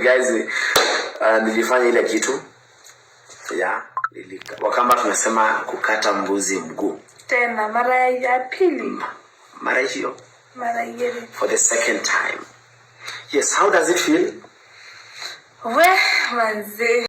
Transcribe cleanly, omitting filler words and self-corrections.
Guys, nilifanya ile kitu ya Wakamba tunasema kukata mbuzi mguu. Tena mara ya pili. Mara hiyo. Mara hiyo. For the second time. Yes, how does it feel? We manze.